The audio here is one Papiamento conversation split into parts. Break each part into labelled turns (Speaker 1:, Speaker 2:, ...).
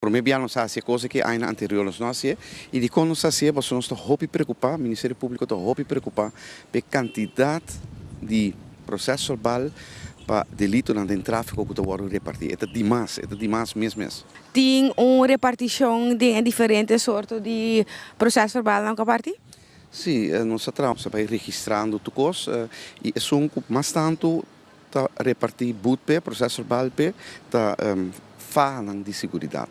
Speaker 1: Promé bia nos a hasi e kos aki, añanan anterior nos no a hasié. I dikon nos a hasié? Pasobra nos ta hopi preokupá, Ministerio Públiko ta hopi preokupá pa e kantidat di proseso verbal pa delitonan den tráfiko ku ta wòrdu repartí. E ta dimas, e ta dimas mes mes.
Speaker 2: Tin un repartishon den e diferente sorto di proseso verbalnan ku a parti?
Speaker 1: Sí, nos a traha, nos a bai registrando tur kos i esun ku mas tantu ta repartí but p'e, proseso verbal p'e, ta fahanan di seguridat.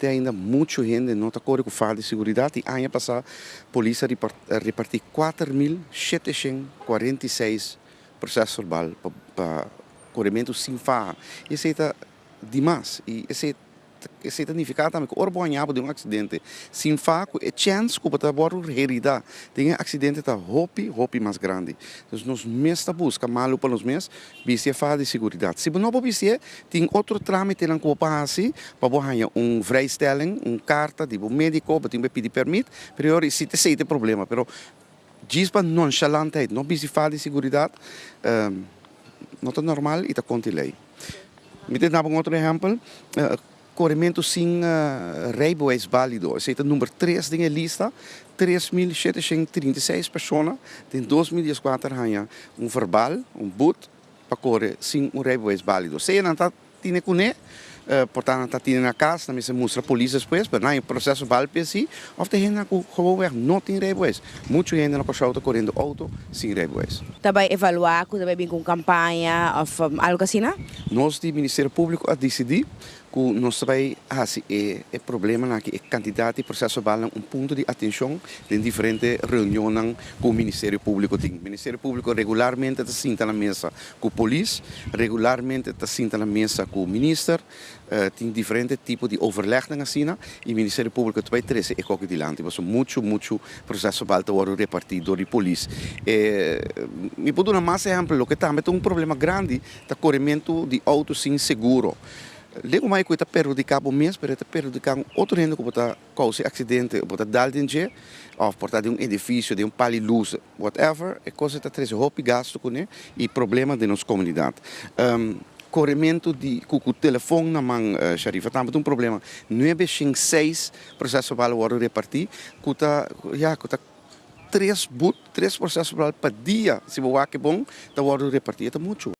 Speaker 1: Te ainda muchu hende no ta kore ku faha di seguridat i aña pasá polis a repartí 4746 proseso verbal pa korementu sin faha. Esei ta dimas i esei Esei ta nifiká tambe ku ora bo haña bo den un aksidente sin fa ku e chèns ku bo ta wòrdu heridá den e aksidente ta hopi, hopi mas grandi. Entonces nos mes ta buska malu pa nos mes bisti e faha di siguridat. Si bo no por bistié, tin otro trámitenan ku bo por hasi pa bo haña un vrijstelling, un karta di bo médiko, bo tin ku pidi pèrmit, pero e ora si ta esei ta e problema. Pero djis pa nonshalantheid no bisti faha di siguridat no ta normal i ta kontra e lei. Mi ta daba un otro ehèmpel, korementu sin rijbewijs bálido, esei ta number tres den e lista, 3736 persona den 2014 haña un verbal, un but, pa kore sin un rijbewijs bálido. Sea nan ta tine kuné, por ta nan ta tine na kas, nan mester mustra polis despues, pero nan e proseso bal p'e si, òf ta hende ku gewoonweg no tin rijbewijs. Muchu hende na Kòrsou ta koriendo outo sin rijbewijs.
Speaker 2: Ta bai evaluá ku ta bai bin ku un kampaña òf algu asina?
Speaker 1: Nos di Ministerio Públiko a disidí ku nos ta bai hasi e e problemanan aki, e kantidat di proseso verbalnan un punto di atenshon den diferente reunionnan ku Ministerio Públiko tin. Ministerio Públiko regularmente ta sinta na mesa ku polis, regularmente ta sinta na mesa ku minister. Tin diferente tipo di overlegnan asina y Ministerio Publico ta bay trece e koki dilanti pasobra mucho mucho proceso verbal ta wordo reparti door di polis. Mi por duna mas ehempel, loke tambe ta un problema grandi ta coremento di auto sin seguro. Lego mai cu e ta perhudica bo mes pero e ta perhudica un otro hende cu bo ta causa e accidente, bo ta dal den dje of por ta den un edificio, den un pali luz, whatever, e cosa ta trece hopi gasto cune y problema den nos comunidad. Korementu di ku ku telefon na man, Sharifa, tambe ta un problema. 906 proseso verbal a wòrdu repartí ku ta, ya, ku ta tres but, tres proseso verbal pa dia, si bo wak e bon, ta wòrdu repartí. E ta muchu.